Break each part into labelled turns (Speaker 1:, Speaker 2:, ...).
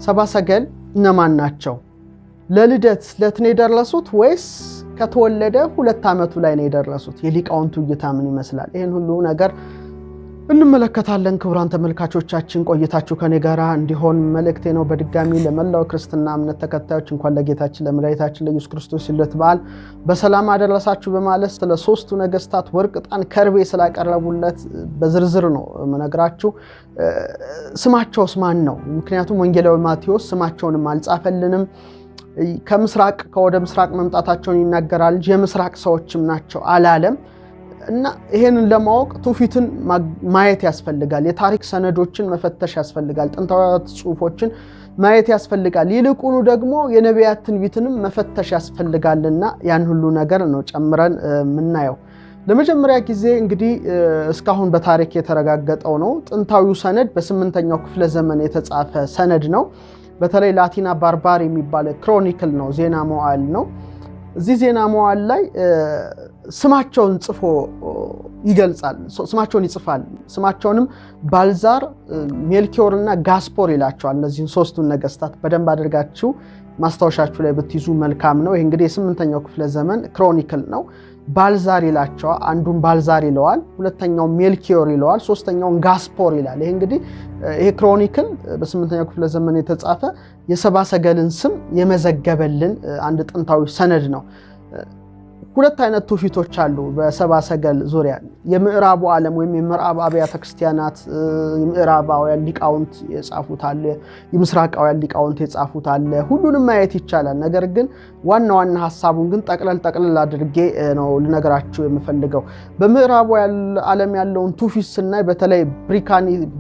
Speaker 1: ሰብአ ሰገል እነማን ናቸው? ለልደት ዕለት ነው የደረሱት ወይስ ከተወለደ 2 ዓመቱ ላይ ነው የደረሱት? የሊቃውንቱ እይታ ምን ይመስላል? ይህን ሁሉ ነገር እንመለከታለን። ክቡራን ተመልካቾቻችን ቆይታችሁ ከኔ ጋር እንዲሆን መልእክቴ ነው። በድጋሚ ለመላው ክርስትና እምነት ተከታዮች እንኳን ለጌታችን ለመድኃኒታችን ለኢየሱስ ክርስቶስ ልደት በዓል በሰላም አደረሳችሁ በማለት ስለ ሶስቱ ነገስታት ወርቅ፣ ዕጣን፣ ከርቤ ስላቀረቡለት በዝርዝር ነው የምነግራችሁ። ስማቸውስ ማን ነው? ምክንያቱም ወንጌላዊ ማቴዎስ ስማቸውንም አልጻፈልንም። ከምስራቅ ከወደ ምስራቅ መምጣታቸውን ይናገራል እንጂ የምስራቅ ሰዎችም ናቸው አላለም። እና ይሄንን ለማወቅ ትውፊትን ማየት ያስፈልጋል። የታሪክ ሰነዶችን መፈተሽ ያስፈልጋል። ጥንታዊያት ጽሁፎችን ማየት ያስፈልጋል። ይልቁኑ ደግሞ የነቢያት ትንቢትንም መፈተሽ ያስፈልጋልና ያን ሁሉ ነገር ነው ጨምረን የምናየው። ለመጀመሪያ ጊዜ እንግዲህ እስካሁን በታሪክ የተረጋገጠው ነው። ጥንታዊው ሰነድ በ8ኛው ክፍለ ዘመን የተጻፈ ሰነድ ነው። በተለይ ላቲና ባርባር የሚባል chronicle ነው፣ ዜና መዋዕል ነው። እዚህ ዜና መዋዕል ላይ ስማቸውን ጽፎ ይገልጻል። ስማቸውን ይጽፋል። ስማቸውንም ባልዛር፣ ሜልኪዮር እና ጋስፖር ይላቸዋል። እነዚህን ሶስቱን ነገስታት በደንብ አድርጋችሁ ማስታወሻችሁ ላይ ብትይዙ መልካም ነው። ይህ እንግዲህ የ8ኛው ክፍለ ዘመን chronicle ነው። ባልዛር ይላቸዋል። አንዱን ባልዛር ይለዋል፣ ሁለተኛው ሜልኪዮር ይለዋል፣ ሶስተኛውን ጋስፖር ይላል። ይሄ እንግዲህ ይሄ chronicle በ8ኛው ክፍለ ዘመን የተጻፈ የሰብአ ሰገልን ስም የመዘገበልን አንድ ጥንታዊ ሰነድ ነው። ሁለት አይነት ትውፊቶች አሉ በሰብአ ሰገል ዙሪያ። የምዕራቡ ዓለም ወይም የምዕራብ አብያተ ክርስቲያናት የምዕራባውያን ሊቃውንት የጻፉት አለ፣ የምስራቃውያን ሊቃውንት የጻፉት አለ። ሁሉንም ማየት ይቻላል። ነገር ግን ዋና ዋና ሀሳቡን ግን ጠቅለል ጠቅለል አድርጌ ነው ልነግራችሁ የምፈልገው። በምዕራቡ ዓለም ያለውን ትውፊት ስናይ በተለይ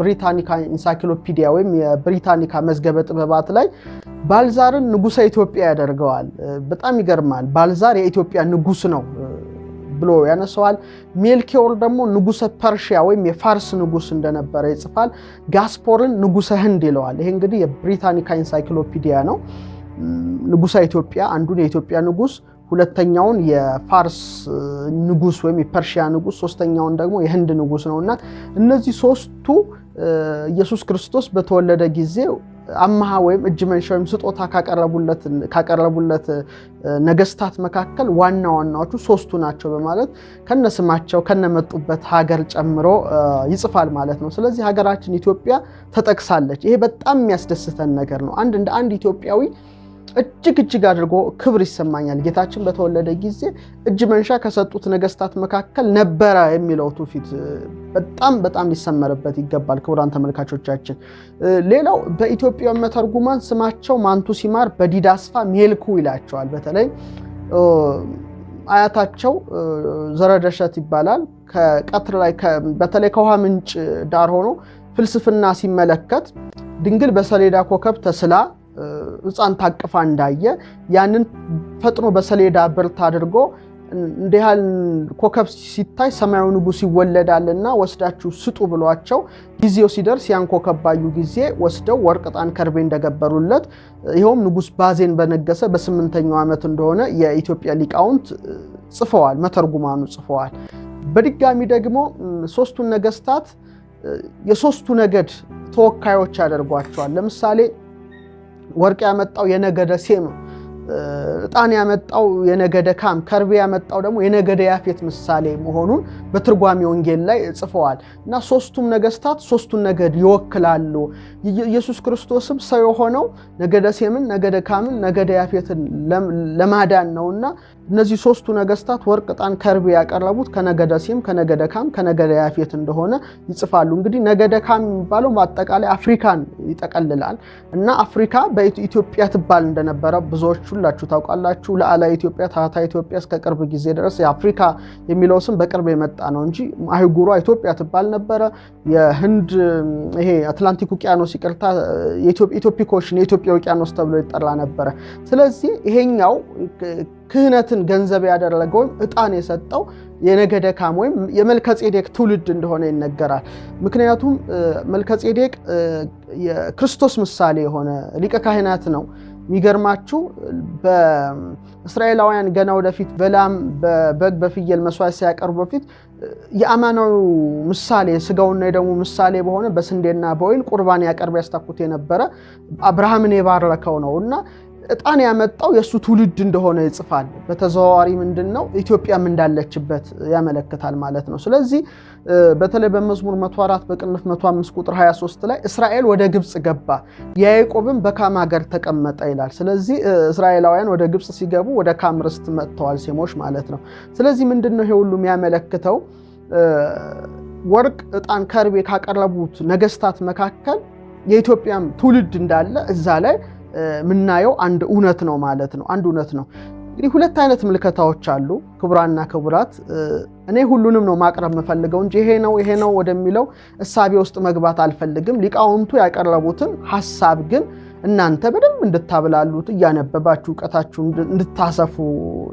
Speaker 1: ብሪታኒካ ኢንሳይክሎፒዲያ ወይም የብሪታኒካ መዝገበ ጥበባት ላይ ባልዛርን ንጉሰ ኢትዮጵያ ያደርገዋል። በጣም ይገርማል። ባልዛር የኢትዮጵያ ንጉስ ነው ብሎ ያነሰዋል። ሜልኪዮር ደግሞ ንጉሰ ፐርሺያ ወይም የፋርስ ንጉስ እንደነበረ ይጽፋል። ጋስፖርን ንጉሰ ህንድ ይለዋል። ይሄ እንግዲህ የብሪታኒካ ኢንሳይክሎፒዲያ ነው። ንጉሰ ኢትዮጵያ አንዱን የኢትዮጵያ ንጉስ፣ ሁለተኛውን የፋርስ ንጉስ ወይም የፐርሺያ ንጉስ፣ ሶስተኛውን ደግሞ የህንድ ንጉስ ነውና እነዚህ ሶስቱ ኢየሱስ ክርስቶስ በተወለደ ጊዜ አማሃ ወይም እጅ መንሻ ወይም ስጦታ ካቀረቡለት ነገስታት መካከል ዋና ዋናዎቹ ሶስቱ ናቸው በማለት ከነስማቸው ከነመጡበት ሀገር ጨምሮ ይጽፋል ማለት ነው። ስለዚህ ሀገራችን ኢትዮጵያ ተጠቅሳለች። ይሄ በጣም የሚያስደስተን ነገር ነው። አንድ እንደ አንድ ኢትዮጵያዊ እጅግ እጅግ አድርጎ ክብር ይሰማኛል። ጌታችን በተወለደ ጊዜ እጅ መንሻ ከሰጡት ነገስታት መካከል ነበረ የሚለው ትውፊት በጣም በጣም ሊሰመርበት ይገባል። ክቡራን ተመልካቾቻችን፣ ሌላው በኢትዮጵያ መተርጉማን ስማቸው ማንቱ ሲማር በዲዳስፋ ሜልኩ ይላቸዋል። በተለይ አያታቸው ዘረደሸት ይባላል። ከቀትር ላይ በተለይ ከውሃ ምንጭ ዳር ሆኖ ፍልስፍና ሲመለከት ድንግል በሰሌዳ ኮከብ ተስላ ሕፃን ታቅፋ እንዳየ ያንን ፈጥኖ በሰሌዳ ብርት አድርጎ እንዲህ ያህል ኮከብ ሲታይ ሰማያዊ ንጉሥ ይወለዳልና ወስዳችሁ ስጡ ብሏቸው ጊዜው ሲደርስ ያን ኮከብ ባዩ ጊዜ ወስደው ወርቅ፣ ዕጣን፣ ከርቤ እንደገበሩለት ይኸውም ንጉሥ ባዜን በነገሰ በ8ኛው ዓመት እንደሆነ የኢትዮጵያ ሊቃውንት ጽፈዋል፣ መተርጉማኑ ጽፈዋል። በድጋሚ ደግሞ ሶስቱን ነገስታት የሶስቱ ነገድ ተወካዮች ያደርጓቸዋል። ለምሳሌ ወርቅ ያመጣው የነገደ ሴም፣ ዕጣን ያመጣው የነገደ ካም፣ ከርቤ ያመጣው ደግሞ የነገደ ያፌት ምሳሌ መሆኑን በትርጓሜ ወንጌል ላይ ጽፈዋል። እና ሶስቱም ነገስታት ሶስቱን ነገድ ይወክላሉ። ኢየሱስ ክርስቶስም ሰው የሆነው ነገደ ሴምን፣ ነገደ ካምን፣ ነገደ ያፌትን ለማዳን ነውና እነዚህ ሶስቱ ነገስታት ወርቅ፣ ዕጣን፣ ከርቤ ያቀረቡት ከነገደ ሴም፣ ከነገደ ካም፣ ከነገደ ያፌት እንደሆነ ይጽፋሉ። እንግዲህ ነገደ ካም የሚባለው በአጠቃላይ አፍሪካን ይጠቀልላል እና አፍሪካ በኢትዮጵያ ትባል እንደነበረ ብዙዎች ሁላችሁ ታውቃላችሁ። ላዕላይ ኢትዮጵያ፣ ታህታ ኢትዮጵያ እስከ ቅርብ ጊዜ ድረስ የአፍሪካ የሚለው ስም በቅርብ የመጣ ነው እንጂ አህጉሯ ኢትዮጵያ ትባል ነበረ። የህንድ ይሄ አትላንቲክ ውቅያኖስ ይቅርታ፣ Ethiopic Ocean የኢትዮጵያ ውቅያኖስ ተብሎ ይጠራ ነበረ። ስለዚህ ይሄኛው ክህነትን ገንዘብ ያደረገ ወይም ዕጣን የሰጠው የነገደ ካም ወይም የመልከጼዴቅ ትውልድ እንደሆነ ይነገራል። ምክንያቱም መልከጼዴቅ የክርስቶስ ምሳሌ የሆነ ሊቀ ካህናት ነው። የሚገርማችሁ በእስራኤላውያን ገና ወደፊት በላም በበግ በፍየል መስዋዕት ሲያቀርቡ በፊት የአማናዊ ምሳሌ ስጋውና የደሙ ምሳሌ በሆነ በስንዴና በወይን ቁርባን ያቀርብ ያስታኩት የነበረ አብርሃምን የባረከው ነው እና ዕጣን ያመጣው የእሱ ትውልድ እንደሆነ ይጽፋል። በተዘዋዋሪ ምንድን ነው ኢትዮጵያም እንዳለችበት ያመለክታል ማለት ነው። ስለዚህ በተለይ በመዝሙር 104 በቅንፍ 105 ቁጥር 23 ላይ እስራኤል ወደ ግብፅ ገባ ያዕቆብም በካም ሀገር ተቀመጠ ይላል። ስለዚህ እስራኤላውያን ወደ ግብፅ ሲገቡ ወደ ካም ርስት መጥተዋል፣ ሴሞች ማለት ነው። ስለዚህ ምንድን ነው ይሄ ሁሉ የሚያመለክተው? ወርቅ፣ ዕጣን፣ ከርቤ ካቀረቡት ነገስታት መካከል የኢትዮጵያም ትውልድ እንዳለ እዛ ላይ የምናየው አንድ እውነት ነው ማለት ነው። አንድ እውነት ነው። እንግዲህ ሁለት አይነት ምልከታዎች አሉ ክቡራና ክቡራት። እኔ ሁሉንም ነው ማቅረብ የምፈልገው እንጂ ይሄ ነው ይሄ ነው ወደሚለው እሳቤ ውስጥ መግባት አልፈልግም። ሊቃውንቱ ያቀረቡትን ሀሳብ ግን እናንተ በደንብ እንድታብላሉት እያነበባችሁ እውቀታችሁ እንድታሰፉ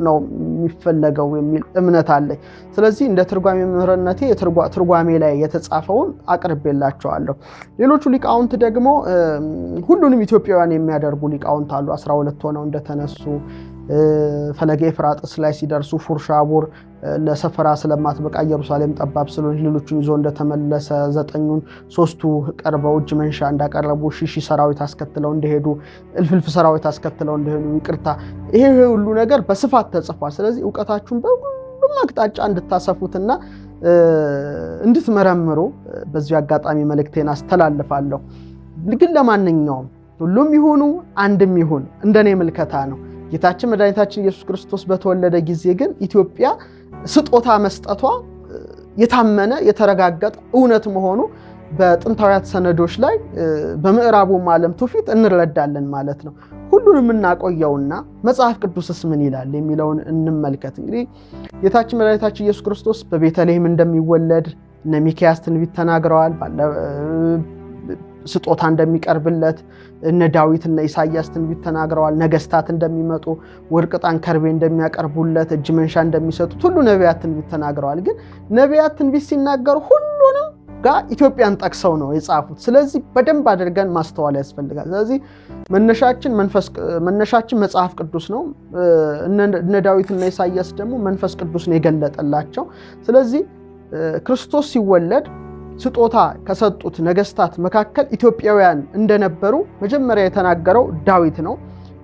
Speaker 1: ነው የሚፈለገው የሚል እምነት አለኝ። ስለዚህ እንደ ትርጓሜ መምህርነቴ ትርጓሜ ላይ የተጻፈውን አቅርቤላቸዋለሁ። ሌሎቹ ሊቃውንት ደግሞ ሁሉንም ኢትዮጵያውያን የሚያደርጉ ሊቃውንት አሉ። 12 ሆነው እንደተነሱ ፈለገ ኤፍራጥስ ላይ ሲደርሱ ፉርሻቡር ለሰፈራ ስለማትበቃ ኢየሩሳሌም ጠባብ ስለሆነች ሌሎቹን ይዞ እንደተመለሰ 9ኙን 3ቱ ቀርበው እጅ መንሻ እንዳቀረቡ ሺህ ሰራዊት አስከትለው እንደሄዱ እልፍልፍ ሰራዊት አስከትለው እንደሄዱ ይቅርታ፣ ይሄ ሁሉ ነገር በስፋት ተጽፏል። ስለዚህ እውቀታችሁን በሁሉም አቅጣጫ እንድታሰፉትና እንድትመረምሩ በዚሁ አጋጣሚ መልእክቴን አስተላልፋለሁ። ግን ለማንኛውም ሁሉም ይሁኑ አንድም ይሁን እንደኔ ምልከታ ነው። ጌታችን መድኃኒታችን ኢየሱስ ክርስቶስ በተወለደ ጊዜ ግን ኢትዮጵያ ስጦታ መስጠቷ የታመነ የተረጋገጠ እውነት መሆኑ በጥንታውያት ሰነዶች ላይ በምዕራቡም ዓለም ትውፊት እንረዳለን ማለት ነው። ሁሉንም እናቆየውና መጽሐፍ ቅዱስስ ምን ይላል የሚለውን እንመልከት። እንግዲህ ጌታችን መድኃኒታችን ኢየሱስ ክርስቶስ በቤተልሔም እንደሚወለድ እነ ሚክያስ ትንቢት ተናግረዋል። ስጦታ እንደሚቀርብለት እነ ዳዊት እነ ኢሳያስ ትንቢት ተናግረዋል። ነገስታት እንደሚመጡ፣ ወርቅ፣ ዕጣን፣ ከርቤ እንደሚያቀርቡለት፣ እጅ መንሻ እንደሚሰጡት ሁሉ ነቢያት ትንቢት ተናግረዋል። ግን ነቢያት ትንቢት ሲናገሩ ሁሉንም ጋር ኢትዮጵያን ጠቅሰው ነው የጻፉት። ስለዚህ በደንብ አድርገን ማስተዋል ያስፈልጋል። ስለዚህ መነሻችን መጽሐፍ ቅዱስ ነው። እነ ዳዊት እና ኢሳያስ ደግሞ መንፈስ ቅዱስ ነው የገለጠላቸው። ስለዚህ ክርስቶስ ሲወለድ ስጦታ ከሰጡት ነገስታት መካከል ኢትዮጵያውያን እንደነበሩ መጀመሪያ የተናገረው ዳዊት ነው።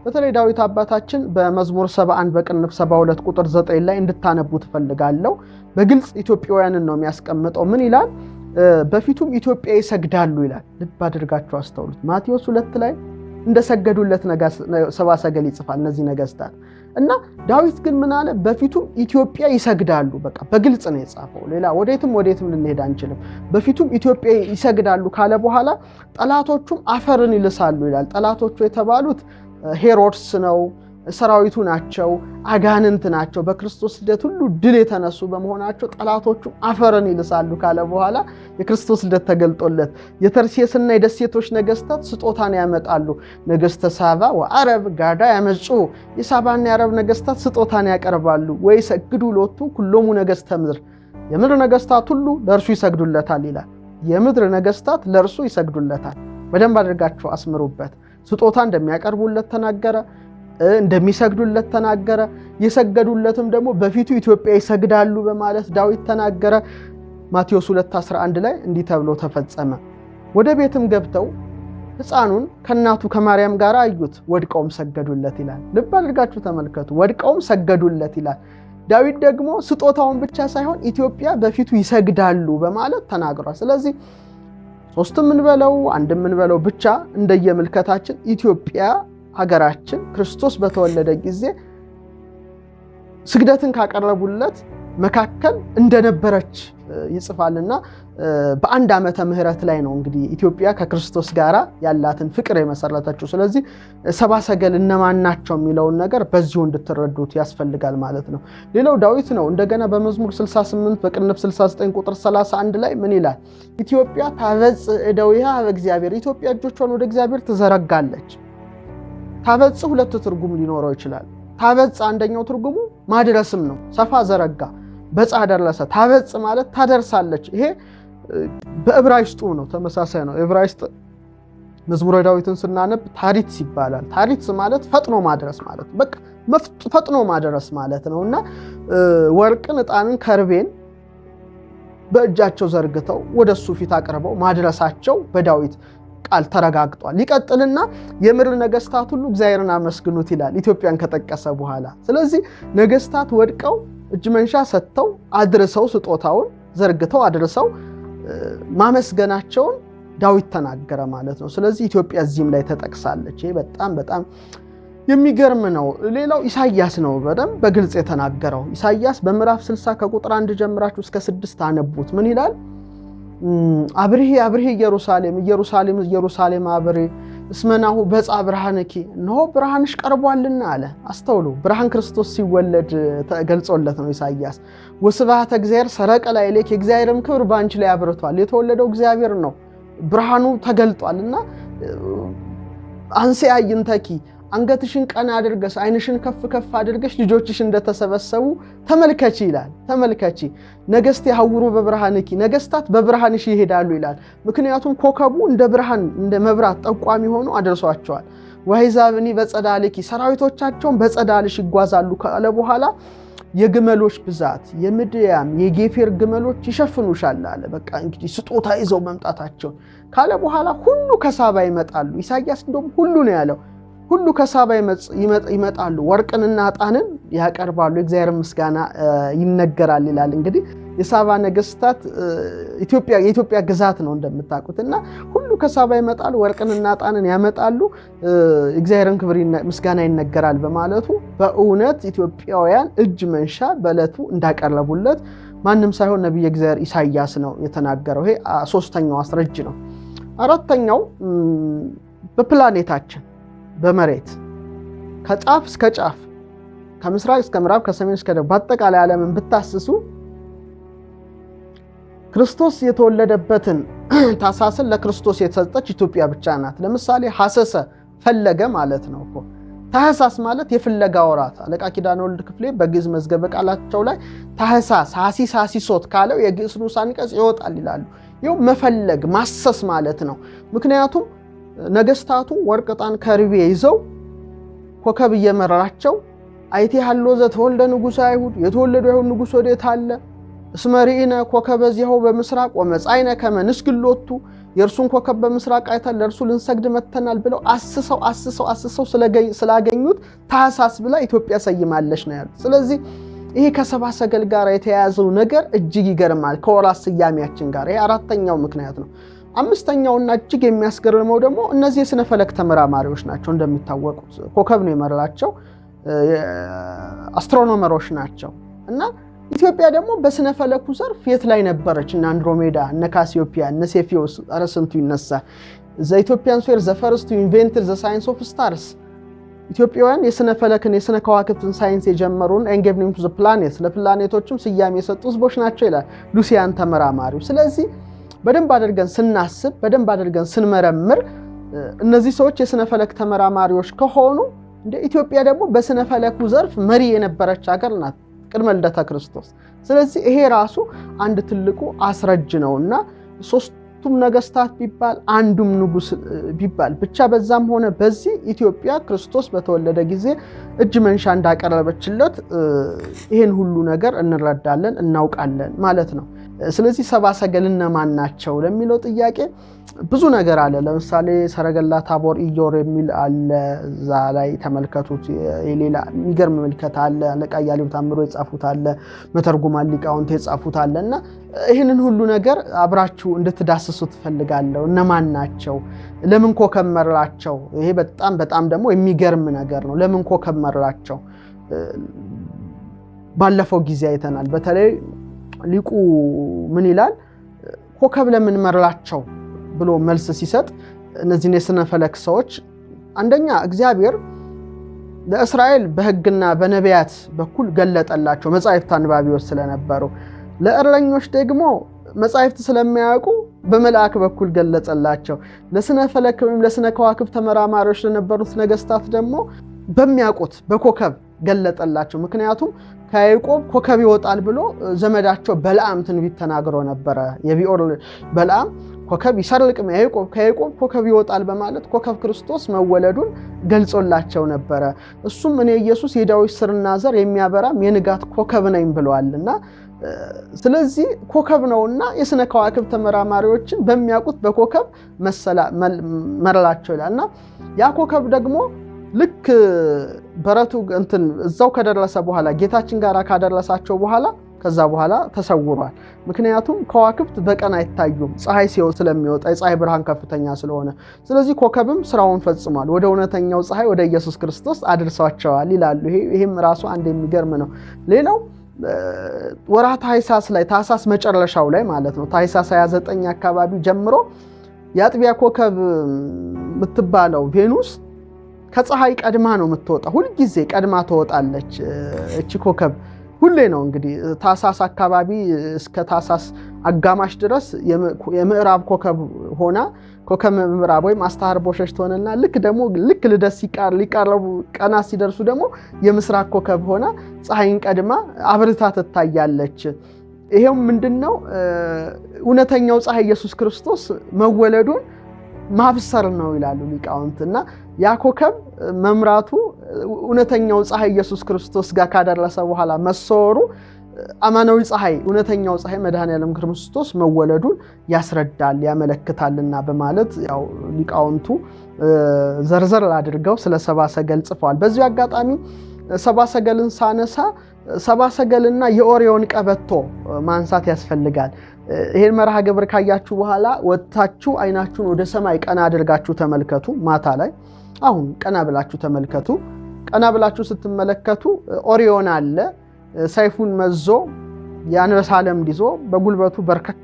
Speaker 1: በተለይ ዳዊት አባታችን በመዝሙር 71 በቅንፍ 72 ቁጥር 9 ላይ እንድታነቡ ትፈልጋለሁ። በግልጽ ኢትዮጵያውያንን ነው የሚያስቀምጠው። ምን ይላል? በፊቱም ኢትዮጵያ ይሰግዳሉ ይላል። ልብ አድርጋችሁ አስተውሉት። ማቴዎስ 2 ላይ እንደሰገዱለት ሰብአ ሰገል ይጽፋል እነዚህ ነገስታት። እና ዳዊት ግን ምን አለ? በፊቱም ኢትዮጵያ ይሰግዳሉ። በቃ በግልጽ ነው የጻፈው። ሌላ ወዴትም ወዴትም ልንሄድ አንችልም። በፊቱም ኢትዮጵያ ይሰግዳሉ ካለ በኋላ ጠላቶቹም አፈርን ይልሳሉ ይላል። ጠላቶቹ የተባሉት ሄሮድስ ነው፣ ሰራዊቱ ናቸው፣ አጋንንት ናቸው። በክርስቶስ ልደት ሁሉ ድል የተነሱ በመሆናቸው ጠላቶቹ አፈርን ይልሳሉ ካለ በኋላ የክርስቶስ ልደት ተገልጦለት የተርሴስና የደሴቶች ነገስታት ስጦታን ያመጣሉ። ነገስተ ሳባ ወአረብ ጋዳ ያመጹ፣ የሳባና የአረብ ነገስታት ስጦታን ያቀርባሉ። ወይሰግዱ ሎቱ ኩሎሙ ነገስተ ምድር፣ የምድር ነገስታት ሁሉ ለእርሱ ይሰግዱለታል ይላል። የምድር ነገስታት ለእርሱ ይሰግዱለታል። በደንብ አድርጋችሁ አስምሩበት። ስጦታ እንደሚያቀርቡለት ተናገረ። እንደሚሰግዱለት ተናገረ። የሰገዱለትም ደግሞ በፊቱ ኢትዮጵያ ይሰግዳሉ በማለት ዳዊት ተናገረ። ማቴዎስ 2:11 ላይ እንዲህ ተብሎ ተፈጸመ። ወደ ቤትም ገብተው ሕፃኑን ከእናቱ ከማርያም ጋር አዩት፣ ወድቀውም ሰገዱለት ይላል። ልብ አድርጋችሁ ተመልከቱ። ወድቀውም ሰገዱለት ይላል። ዳዊት ደግሞ ስጦታውን ብቻ ሳይሆን ኢትዮጵያ በፊቱ ይሰግዳሉ በማለት ተናግሯል። ስለዚህ ሶስትም እንበለው አንድም እንበለው ብቻ እንደየምልከታችን ኢትዮጵያ ሀገራችን ክርስቶስ በተወለደ ጊዜ ስግደትን ካቀረቡለት መካከል እንደነበረች ይጽፋልና በአንድ ዓመተ ምህረት ላይ ነው እንግዲህ ኢትዮጵያ ከክርስቶስ ጋር ያላትን ፍቅር የመሰረተችው። ስለዚህ ሰብአ ሰገል እነማን ናቸው የሚለውን ነገር በዚሁ እንድትረዱት ያስፈልጋል ማለት ነው። ሌላው ዳዊት ነው። እንደገና በመዝሙር 68 በቅንፍ 69 ቁጥር 31 ላይ ምን ይላል? ኢትዮጵያ ታበጽሕ እደዊሃ በእግዚአብሔር፣ ኢትዮጵያ እጆቿን ወደ እግዚአብሔር ትዘረጋለች። ታበጽሕ ሁለት ትርጉም ሊኖረው ይችላል። ታበጽሕ አንደኛው ትርጉሙ ማድረስም ነው። ሰፋ ዘረጋ፣ በጻ ደረሰ። ታበጽሕ ማለት ታደርሳለች። ይሄ በዕብራይስጡ ነው፣ ተመሳሳይ ነው። ዕብራይስጥ መዝሙረ ዳዊትን ስናነብ ታሪትስ ይባላል። ታሪትስ ማለት ፈጥኖ ማድረስ ማለት ነው። በቃ ፈጥኖ ማድረስ ማለት ነው። እና ወርቅን፣ ዕጣንን፣ ከርቤን በእጃቸው ዘርግተው ወደሱ ፊት አቅርበው ማድረሳቸው በዳዊት ቃል ተረጋግጧል። ይቀጥልና የምድር ነገስታት ሁሉ እግዚአብሔርን አመስግኑት ይላል ኢትዮጵያን ከጠቀሰ በኋላ። ስለዚህ ነገስታት ወድቀው እጅ መንሻ ሰጥተው አድርሰው ስጦታውን ዘርግተው አድርሰው ማመስገናቸውን ዳዊት ተናገረ ማለት ነው። ስለዚህ ኢትዮጵያ እዚህም ላይ ተጠቅሳለች። ይሄ በጣም በጣም የሚገርም ነው። ሌላው ኢሳያስ ነው በደንብ በግልጽ የተናገረው። ኢሳያስ በምዕራፍ 60 ከቁጥር 1 ጀምራችሁ እስከ 6 አነቡት። ምን ይላል? አብርሂ አብርሂ ኢየሩሳሌም፣ ኢየሩሳሌም ኢየሩሳሌም አብርሂ፣ እስመናሁ በጽሐ ብርሃንኪ፣ እነሆ ብርሃንሽ ቀርቧልና አለ። አስተውሉ፣ ብርሃን ክርስቶስ ሲወለድ ተገልጾለት ነው ኢሳያስ። ወስብሐተ እግዚአብሔር ሰረቀ ላዕሌኪ፣ የእግዚአብሔርም ክብር በአንቺ ላይ አብርቷል። የተወለደው እግዚአብሔር ነው፣ ብርሃኑ ተገልጧል። እና አንሥኢ አዕይንተኪ፣ አንገትሽን ቀና አድርገሽ ዓይንሽን ከፍ ከፍ አድርገሽ ልጆችሽ እንደተሰበሰቡ ተመልከቺ ይላል። ተመልከቺ፣ ነገስት የሐውሩ በብርሃንኪ፣ ነገስታት በብርሃንሽ ይሄዳሉ ይላል። ምክንያቱም ኮከቡ እንደ ብርሃን እንደ መብራት ጠቋሚ ሆኖ አድርሷቸዋል። ወአሕዛብኒ በጸዳልኪ፣ ሰራዊቶቻቸውን በጸዳልሽ ይጓዛሉ ካለ በኋላ የግመሎች ብዛት የምድያም የጌፌር ግመሎች ይሸፍኑሻል አለ። በቃ እንግዲህ ስጦታ ይዘው መምጣታቸውን ካለ በኋላ ሁሉ ከሳባ ይመጣሉ። ኢሳያስ እንደውም ሁሉ ነው ያለው። ሁሉ ከሳባ ይመጣሉ፣ ወርቅንና ዕጣንን ያቀርባሉ፣ የእግዚአብሔር ምስጋና ይነገራል ይላል። እንግዲህ የሳባ ነገስታት የኢትዮጵያ ግዛት ነው እንደምታውቁት። እና ሁሉ ከሳባ ይመጣሉ፣ ወርቅንና ዕጣንን ያመጣሉ፣ እግዚአብሔርን ክብር ምስጋና ይነገራል በማለቱ በእውነት ኢትዮጵያውያን እጅ መንሻ በዕለቱ እንዳቀረቡለት ማንም ሳይሆን ነቢየ እግዚአብሔር ኢሳያስ ነው የተናገረው። ይሄ ሶስተኛው አስረጅ ነው። አራተኛው፣ በፕላኔታችን በመሬት ከጫፍ እስከ ጫፍ፣ ከምስራቅ እስከ ምዕራብ፣ ከሰሜን እስከ ደቡብ፣ በአጠቃላይ ዓለምን ብታስሱ ክርስቶስ የተወለደበትን ታኅሳስን ለክርስቶስ የተሰጠች ኢትዮጵያ ብቻ ናት። ለምሳሌ ሐሰሰ ፈለገ ማለት ነው እኮ። ታኅሳስ ማለት የፍለጋ ወራት። አለቃ ኪዳነ ወልድ ክፍሌ በግዕዝ መዝገበ ቃላቸው ላይ ታኅሳስ ሐሲስ ሐሲሶት ካለው የግዕዝ ንዑስ አንቀጽ ይወጣል ይላሉ። ይኸው መፈለግ ማሰስ ማለት ነው። ምክንያቱም ነገስታቱ ወርቅ፣ ዕጣን፣ ከርቤ ይዘው ኮከብ እየመራቸው አይቴ ሀሎ ዘተወልደ ንጉሠ አይሁድ፣ የተወለዱ አይሁድ ንጉሥ ወዴት አለ? እስመ ርኢነ ኮከበ ዚአሁ በምስራቅ ወመጻእነ ከመ ንስግድ ሎቱ፣ የእርሱን ኮከብ በምስራቅ አይተን ለእርሱ ልንሰግድ መጥተናል ብለው አስሰው አስሰው አስሰው ስላገኙት ታኅሳስ ብላ ኢትዮጵያ ሰይማለች ነው ያሉት። ስለዚህ ይሄ ከሰብአ ሰገል ጋር የተያያዘው ነገር እጅግ ይገርማል፣ ከወራት ስያሜያችን ጋር። ይሄ አራተኛው ምክንያት ነው። አምስተኛውና እጅግ የሚያስገርመው ደግሞ እነዚህ የስነ ፈለክ ተመራማሪዎች ናቸው። እንደሚታወቁት ኮከብ ነው የመራቸው፣ astronomer ኦች ናቸው። እና ኢትዮጵያ ደግሞ በስነ ፈለኩ ዘርፍ የት ላይ ነበረች? እነ አንድሮሜዳ፣ እነ ካሲዮፒያ፣ እነ ሴፊዮስ፣ ኧረ ስንቱ ይነሳል። The Ethiopians were the first to invented the science of stars፣ ኢትዮጵያውያን የስነ ፈለክን የስነ ከዋክብትን ሳይንስ የጀመሩን and gave name to the planets፣ ለፕላኔቶችም ስያሜ የሰጡ ህዝቦች ናቸው ይላል ሉሲያን ተመራማሪው። ስለዚህ በደንብ አድርገን ስናስብ፣ በደንብ አድርገን ስንመረምር እነዚህ ሰዎች የስነ ፈለክ ተመራማሪዎች ከሆኑ እንደ ኢትዮጵያ ደግሞ በስነ ፈለኩ ዘርፍ መሪ የነበረች ሀገር ናት ቅድመ ልደተ ክርስቶስ። ስለዚህ ይሄ ራሱ አንድ ትልቁ አስረጅ ነውና ሶስቱም ነገስታት ቢባል፣ አንዱም ንጉስ ቢባል፣ ብቻ በዛም ሆነ በዚህ ኢትዮጵያ ክርስቶስ በተወለደ ጊዜ እጅ መንሻ እንዳቀረበችለት ይህን ሁሉ ነገር እንረዳለን፣ እናውቃለን ማለት ነው። ስለዚህ ሰብአ ሰገል እነማን ናቸው ለሚለው ጥያቄ ብዙ ነገር አለ። ለምሳሌ ሰረገላ ታቦር ኢዮር የሚል አለ። እዛ ላይ ተመልከቱት። የሌላ የሚገርም ምልከታ አለ። አለቃ አያሌው ታምሮ የጻፉት አለ። መተርጉማን ሊቃውንት የጻፉት አለ። እና ይህንን ሁሉ ነገር አብራችሁ እንድትዳስሱ ትፈልጋለሁ። እነማን ናቸው? ለምን ኮከብ መራቸው? ይሄ በጣም በጣም ደግሞ የሚገርም ነገር ነው። ለምን ኮከብ መራቸው? ባለፈው ጊዜ አይተናል። በተለይ ሊቁ ምን ይላል? ኮከብ ለምን መራቸው ብሎ መልስ ሲሰጥ እነዚህን የስነ ፈለክ ሰዎች አንደኛ እግዚአብሔር ለእስራኤል በሕግና በነቢያት በኩል ገለጠላቸው መጻሕፍት አንባቢዎች ስለነበሩ፣ ለእረኞች ደግሞ መጻሕፍት ስለማያውቁ በመልአክ በኩል ገለጸላቸው። ለስነ ፈለክ ወይም ለስነ ከዋክብት ተመራማሪዎች ለነበሩት ነገስታት ደግሞ በሚያውቁት በኮከብ ገለጠላቸው። ምክንያቱም ከያዕቆብ ኮከብ ይወጣል ብሎ ዘመዳቸው በለዓም ትንቢት ተናግሮ ነበረ። የቢኦር በለዓም ኮከብ ይሰርቅ ያዕቆብ፣ ከያዕቆብ ኮከብ ይወጣል በማለት ኮከብ ክርስቶስ መወለዱን ገልጾላቸው ነበረ። እሱም እኔ ኢየሱስ የዳዊት ስርና ዘር የሚያበራም የንጋት ኮከብ ነኝ ብለዋልና፣ ስለዚህ ኮከብ ነውና የስነ ከዋክብት ተመራማሪዎችን በሚያውቁት በኮከብ መረላቸው ይላል። እና ያ ኮከብ ደግሞ ልክ በረቱ እንትን እዛው ከደረሰ በኋላ፣ ጌታችን ጋር ካደረሳቸው በኋላ፣ ከዛ በኋላ ተሰውሯል። ምክንያቱም ከዋክብት በቀን አይታዩም፣ ፀሐይ ስለሚወጣ፣ የፀሐይ ብርሃን ከፍተኛ ስለሆነ። ስለዚህ ኮከብም ስራውን ፈጽሟል፣ ወደ እውነተኛው ፀሐይ ወደ ኢየሱስ ክርስቶስ አድርሷቸዋል ይላሉ። ይሄም ራሱ አንድ የሚገርም ነው። ሌላው ወርሃ ታኅሳስ ላይ፣ ታኅሳስ መጨረሻው ላይ ማለት ነው፣ ታኅሳስ 29 አካባቢ ጀምሮ የአጥቢያ ኮከብ የምትባለው ቬኑስ ከፀሐይ ቀድማ ነው የምትወጣ። ሁልጊዜ ቀድማ ትወጣለች እቺ ኮከብ፣ ሁሌ ነው። እንግዲህ ታኅሳስ አካባቢ እስከ ታኅሳስ አጋማሽ ድረስ የምዕራብ ኮከብ ሆና፣ ኮከብ ምዕራብ ወይም አስታር ቦሸሽ ትሆንና ልክ ደግሞ ልክ ልደት ሊቃረቡ ቀናት ሲደርሱ ደግሞ የምስራቅ ኮከብ ሆና ፀሐይን ቀድማ አብርታ ትታያለች። ይሄው ምንድን ነው? እውነተኛው ፀሐይ ኢየሱስ ክርስቶስ መወለዱን ማብሰር ነው ይላሉ ሊቃውንት። እና ያ ኮከብ መምራቱ፣ እውነተኛው ፀሐይ ኢየሱስ ክርስቶስ ጋር ካደረሰ በኋላ መሰወሩ፣ አማናዊ ፀሐይ፣ እውነተኛው ፀሐይ መድኃኔዓለም ክርስቶስ መወለዱን ያስረዳል፣ ያመለክታልና በማለት ያው ሊቃውንቱ ዘርዘር አድርገው ስለ ሰብአ ሰገል ጽፈዋል። በዚሁ አጋጣሚ ሰብአ ሰገልን ሳነሳ ሰብአ ሰገልና የኦሪዮን ቀበቶ ማንሳት ያስፈልጋል። ይሄን መርሃ ግብር ካያችሁ በኋላ ወጥታችሁ አይናችሁን ወደ ሰማይ ቀና አድርጋችሁ ተመልከቱ። ማታ ላይ አሁን ቀና ብላችሁ ተመልከቱ። ቀና ብላችሁ ስትመለከቱ ኦሪዮን አለ። ሰይፉን መዞ፣ የአንበሳ ለምድ ይዞ በጉልበቱ በርከክ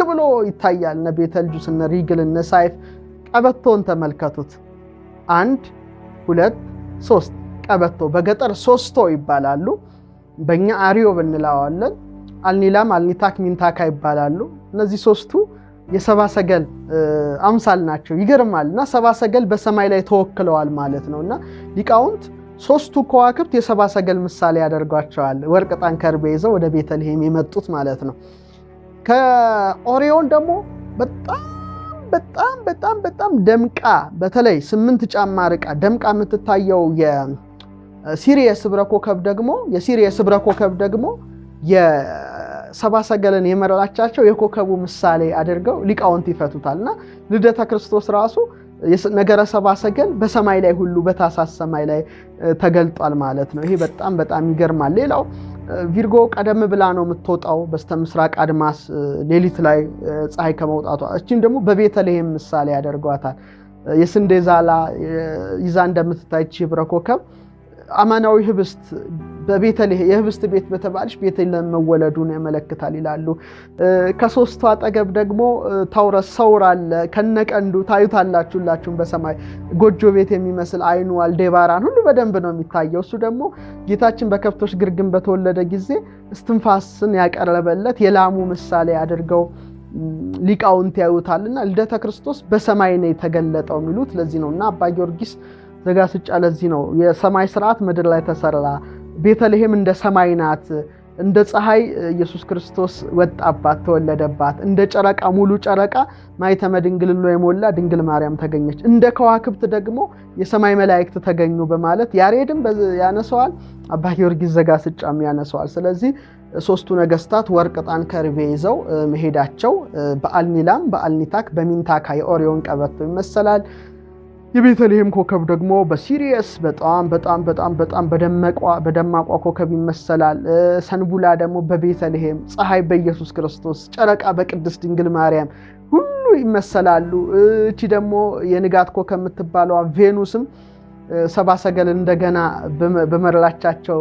Speaker 1: ብሎ ይታያል። እነ ቤተልጁስ፣ እነ ሪግል፣ እነ ሳይፍ። ቀበቶን ተመልከቱት። አንድ፣ ሁለት፣ ሶስት ቀበቶ፣ በገጠር ሶስቶ ይባላሉ። በእኛ አሪዮ ብንለዋለን። አልኒላም፣ አልኒታክ፣ ሚንታካ ይባላሉ። እነዚህ ሶስቱ የሰባ ሰገል አምሳል ናቸው። ይገርማል። እና ሰባ ሰገል በሰማይ ላይ ተወክለዋል ማለት ነው። እና ሊቃውንት ሶስቱ ከዋክብት የሰባ ሰገል ምሳሌ ያደርጓቸዋል። ወርቅ፣ ዕጣን፣ ከርቤ ይዘው ወደ ቤተልሔም የመጡት ማለት ነው። ከኦሪዮን ደግሞ በጣም በጣም በጣም በጣም ደምቃ፣ በተለይ 8 ጫማ ርቃ ደምቃ የምትታየው የሲሪየስ ህብረ ኮከብ ደግሞ፣ የሲሪየስ ህብረ ኮከብ ደግሞ የሰባ ሰገልን የመረላቻቸው የኮከቡ ምሳሌ አድርገው ሊቃውንት ይፈቱታል። እና ልደተ ክርስቶስ ራሱ ነገረ ሰባ ሰገል በሰማይ ላይ ሁሉ በታኅሳስ ሰማይ ላይ ተገልጧል ማለት ነው። ይሄ በጣም በጣም ይገርማል። ሌላው ቪርጎ ቀደም ብላ ነው የምትወጣው በስተ ምስራቅ አድማስ ሌሊት ላይ ፀሐይ ከመውጣቷ። እቺም ደግሞ በቤተልሔም ምሳሌ ያደርጓታል። የስንዴ ዛላ ይዛ እንደምትታይ ህብረ ኮከብ አማናዊ ህብስት በቤተልሔም፣ የህብስት ቤት በተባለች ቤተልሔም መወለዱን ያመለክታል ይላሉ። ከሶስቱ አጠገብ ደግሞ ታውረስ ሰውር አለ፣ ከነቀንዱ ታዩታላችሁ። ሁላችሁም በሰማይ ጎጆ ቤት የሚመስል አይኑ አልዴባራን ሁሉ በደንብ ነው የሚታየው። እሱ ደግሞ ጌታችን በከብቶች ግርግም በተወለደ ጊዜ እስትንፋስን ያቀረበለት የላሙ ምሳሌ አድርገው ሊቃውንት ያዩታልና ልደተ ክርስቶስ በሰማይ ነው የተገለጠው የሚሉት ለዚህ ነው። እና አባ ጊዮርጊስ ዘጋስጫ ለዚህ ነው የሰማይ ስርዓት ምድር ላይ ተሰራ፣ ቤተልሔም እንደ ሰማይ ናት፣ እንደ ፀሐይ ኢየሱስ ክርስቶስ ወጣባት፣ ተወለደባት፣ እንደ ጨረቃ፣ ሙሉ ጨረቃ ማኅተመ ድንግልና የሞላ ድንግል ማርያም ተገኘች፣ እንደ ከዋክብት ደግሞ የሰማይ መላእክት ተገኙ በማለት ያሬድም ያነሰዋል፣ አባ ጊዮርጊስ ዘጋስጫም ያነሰዋል። ስለዚህ ሶስቱ ነገስታት ወርቅ፣ ዕጣን፣ ከርቤ ይዘው መሄዳቸው በአልኒላም፣ በአልኒታክ፣ በሚንታካ የኦሪዮን ቀበቶ ይመሰላል። የቤተልሔም ኮከብ ደግሞ በሲሪየስ በጣም በጣም በጣም በጣም በደማቋ ኮከብ ይመሰላል። ሰንቡላ ደግሞ በቤተልሔም፣ ፀሐይ በኢየሱስ ክርስቶስ፣ ጨረቃ በቅድስት ድንግል ማርያም ሁሉ ይመሰላሉ። እቺ ደግሞ የንጋት ኮከብ የምትባለዋ ቬኑስም ሰባ ሰገል እንደገና በመረላቻቸው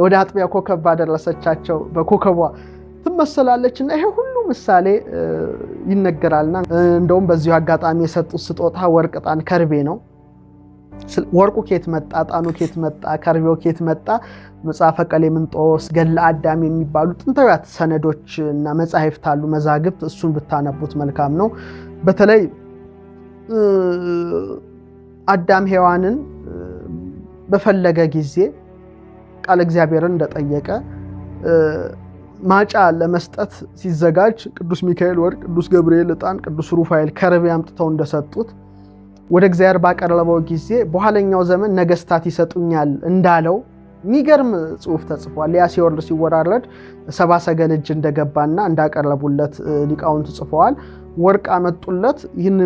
Speaker 1: ወደ አጥቢያ ኮከብ ባደረሰቻቸው በኮከቧ ትመሰላለች። እና ይሄ ሁሉ ምሳሌ ይነገራልና እንደውም በዚሁ አጋጣሚ የሰጡት ስጦታ ወርቅ፣ ዕጣን፣ ከርቤ ነው። ወርቁ ኬት መጣ? ዕጣኑ ኬት መጣ? ከርቤው ኬት መጣ? መጽሐፈ ቀሌምንጦስ፣ ገድለ አዳም የሚባሉ ጥንታዊያት ሰነዶች እና መጻሕፍት አሉ፣ መዛግብት። እሱን ብታነቡት መልካም ነው። በተለይ አዳም ሔዋንን በፈለገ ጊዜ ቃል እግዚአብሔርን እንደጠየቀ ማጫ ለመስጠት ሲዘጋጅ ቅዱስ ሚካኤል ወርቅ፣ ቅዱስ ገብርኤል ዕጣን፣ ቅዱስ ሩፋኤል ከርቤ አምጥተው እንደሰጡት ወደ እግዚአብሔር ባቀረበው ጊዜ በኋለኛው ዘመን ነገስታት ይሰጡኛል እንዳለው የሚገርም ጽሑፍ ተጽፏል። ያ ሲወርድ ሲወራረድ ሰብአ ሰገል እጅ እንደገባና እንዳቀረቡለት ሊቃውንት ጽፈዋል። ወርቅ አመጡለት። ይህን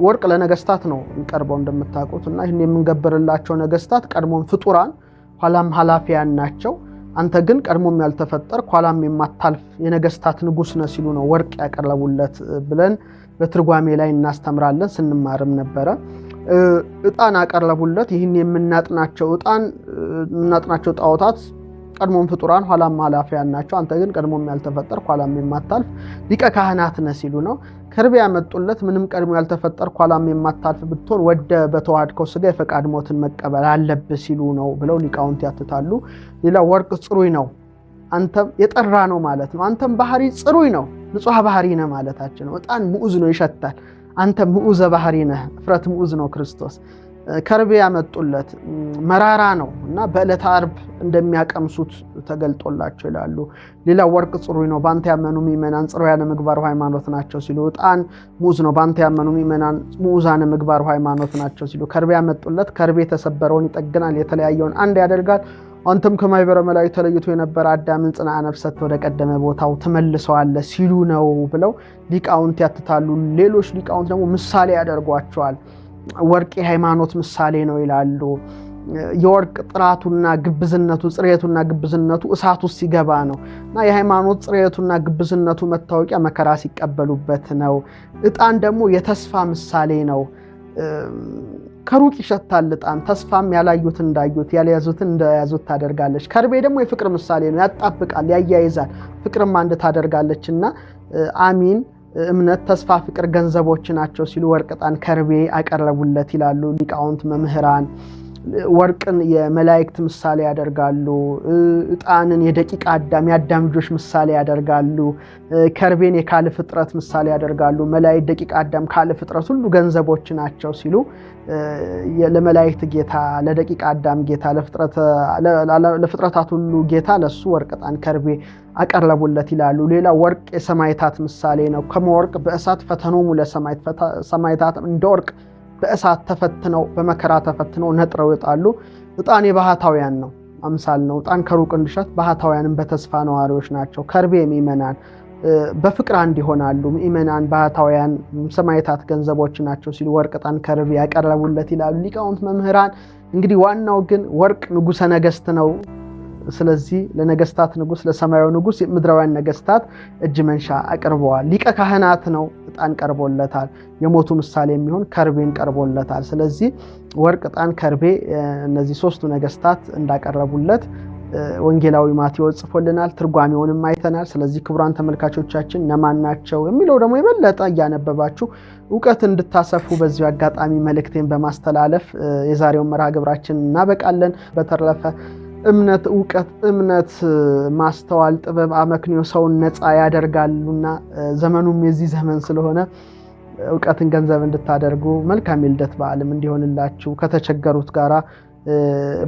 Speaker 1: ወርቅ ለነገስታት ነው የሚቀርበው እንደምታውቁት፣ እና ይህን የምንገብርላቸው ነገስታት ቀድሞም ፍጡራን ኋላም ኃላፊያን ናቸው። አንተ ግን ቀድሞም ያልተፈጠር ኋላም የማታልፍ የነገስታት ንጉስ ነህ ሲሉ ነው ወርቅ ያቀረቡለት ብለን በትርጓሜ ላይ እናስተምራለን፣ ስንማርም ነበረ። ዕጣን አቀረቡለት። ይህን የምናጥናቸው ዕጣን የምናጥናቸው ጣዖታት ቀድሞም ፍጡራን ኋላም ኃላፊያን ናቸው። አንተ ግን ቀድሞም ያልተፈጠር ኋላም የማታልፍ ሊቀ ካህናት ነህ ሲሉ ነው። ከርቤ ያመጡለት። ምንም ቀድሞ ያልተፈጠር ኋላም የማታልፍ ብትሆን ወደ በተዋሃድከው ስጋ የፈቃድ ሞትን መቀበል አለብህ ሲሉ ነው ብለው ሊቃውንት ያትታሉ። ሌላ ወርቅ ጽሩይ ነው፣ አንተም የጠራ ነው ማለት ነው። አንተም ባህሪ ጽሩይ ነው፣ ንጹሕ ባህሪ ነህ ማለታችን ነው። ዕጣን ምዑዝ ነው፣ ይሸታል። አንተ ምዑዘ ባህሪ ነህ፣ እፍረት ምዑዝ ነው ክርስቶስ። ከርቤ ያመጡለት መራራ ነው እና በዕለተ ዓርብ እንደሚያቀምሱት ተገልጦላቸው ይላሉ። ሌላ ወርቅ ጽሩይ ነው፣ በአንተ ያመኑ ምእመናን ጽሩያነ ምግባር ሃይማኖት ናቸው ሲሉ፣ ዕጣን ምዑዝ ነው፣ በአንተ ያመኑ ምእመናን ምዑዛነ ምግባር ሃይማኖት ናቸው ሲሉ፣ ከርቤ ያመጡለት ከርቤ የተሰበረውን ይጠግናል፣ የተለያየውን አንድ ያደርጋል። አንተም ከማኅበረ መላእክት ተለይቶ የነበረ አዳምን ጽንዓ ነፍስ ሰጥተህ ወደ ቀደመ ቦታው ትመልሰዋለህ ሲሉ ነው ብለው ሊቃውንት ያትታሉ። ሌሎች ሊቃውንት ደግሞ ምሳሌ ያደርጓቸዋል። ወርቅ የሃይማኖት ምሳሌ ነው ይላሉ። የወርቅ ጥራቱና ግብዝነቱ ጽሬቱና ግብዝነቱ እሳት ውስጥ ሲገባ ነው እና የሃይማኖት ጽሬቱና ግብዝነቱ መታወቂያ መከራ ሲቀበሉበት ነው። ዕጣን ደግሞ የተስፋ ምሳሌ ነው። ከሩቅ ይሸታል ዕጣን። ተስፋም ያላዩት እንዳዩት ያልያዙትን እንደያዙት ታደርጋለች። ከርቤ ደግሞ የፍቅር ምሳሌ ነው። ያጣብቃል፣ ያያይዛል። ፍቅርም አንድ ታደርጋለች እና አሚን እምነት፣ ተስፋ፣ ፍቅር ገንዘቦች ናቸው ሲሉ ወርቅ፣ ዕጣን፣ ከርቤ አቀረቡለት ይላሉ ሊቃውንት መምህራን። ወርቅን የመላእክት ምሳሌ ያደርጋሉ። ዕጣንን የደቂቀ አዳም የአዳም ልጆች ምሳሌ ያደርጋሉ። ከርቤን የካል ፍጥረት ምሳሌ ያደርጋሉ። መላእክት፣ ደቂቀ አዳም፣ ካል ፍጥረት ሁሉ ገንዘቦች ናቸው ሲሉ ለመላእክት ጌታ፣ ለደቂቀ አዳም ጌታ፣ ለፍጥረታት ሁሉ ጌታ ለሱ ወርቅ፣ ዕጣን፣ ከርቤ አቀረቡለት ይላሉ። ሌላ ወርቅ የሰማዕታት ምሳሌ ነው። ከመወርቅ በእሳት ፈተኖሙ ለሰማዕት፣ ሰማዕታት እንደ ወርቅ በእሳት ተፈትነው በመከራ ተፈትነው ነጥረው ይወጣሉ። ዕጣን የባህታውያን ነው አምሳል ነው። ዕጣን ከሩቅ እንዲሸት ባህታውያንም በተስፋ ነዋሪዎች ናቸው። ከርቤ ምእመናን በፍቅር አንድ ይሆናሉ። ምእመናን፣ ባህታውያን፣ ሰማዕታት ገንዘቦች ናቸው ሲሉ ወርቅ፣ ዕጣን፣ ከርቤ ያቀረቡለት ይላሉ ሊቃውንት መምህራን። እንግዲህ ዋናው ግን ወርቅ ንጉሠ ነገሥት ነው። ስለዚህ ለነገስታት ንጉስ፣ ለሰማያዊ ንጉስ ምድራውያን ነገስታት እጅ መንሻ አቅርበዋል። ሊቀ ካህናት ነው፣ ዕጣን ቀርቦለታል። የሞቱ ምሳሌ የሚሆን ከርቤን ቀርቦለታል። ስለዚህ ወርቅ፣ ዕጣን፣ ከርቤ እነዚህ ሶስቱ ነገስታት እንዳቀረቡለት ወንጌላዊ ማቴዎስ ጽፎልናል። ትርጓሜውንም አይተናል። ስለዚህ ክቡራን ተመልካቾቻችን እነማን ናቸው የሚለው ደግሞ የበለጠ እያነበባችሁ እውቀት እንድታሰፉ በዚሁ አጋጣሚ መልእክቴን በማስተላለፍ የዛሬውን መርሃ ግብራችን እናበቃለን። በተረፈ እምነት፣ እውቀት፣ እምነት፣ ማስተዋል፣ ጥበብ፣ አመክንዮ ሰውን ነፃ ያደርጋሉና ዘመኑም የዚህ ዘመን ስለሆነ እውቀትን ገንዘብ እንድታደርጉ መልካም የልደት በዓልም እንዲሆንላችሁ ከተቸገሩት ጋራ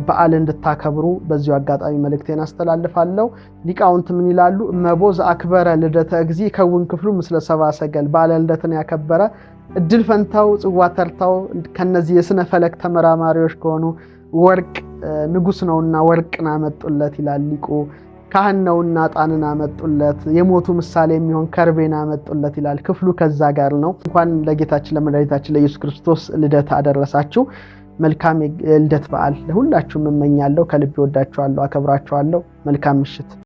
Speaker 1: በዓል እንድታከብሩ በዚሁ አጋጣሚ መልእክቴን አስተላልፋለሁ። ሊቃውንት ምን ይላሉ? እመቦ ዘአክበረ ልደተ እግዚ ከውን ክፍሉ ምስለ ሰብአ ሰገል። በዓለ ልደትን ያከበረ እድል ፈንታው ጽዋ ተርታው ከነዚህ የስነ ፈለክ ተመራማሪዎች ከሆኑ ወርቅ ንጉስ ነውና ወርቅን አመጡለት ይላል ሊቁ። ካህን ነውና ዕጣንን አመጡለት። የሞቱ ምሳሌ የሚሆን ከርቤን አመጡለት ይላል። ክፍሉ ከዛ ጋር ነው። እንኳን ለጌታችን ለመድኃኒታችን ለኢየሱስ ክርስቶስ ልደት አደረሳችሁ። መልካም የልደት በዓል ለሁላችሁም እመኛለሁ። ከልብ እወዳችኋለሁ፣ አከብራችኋለሁ። መልካም ምሽት።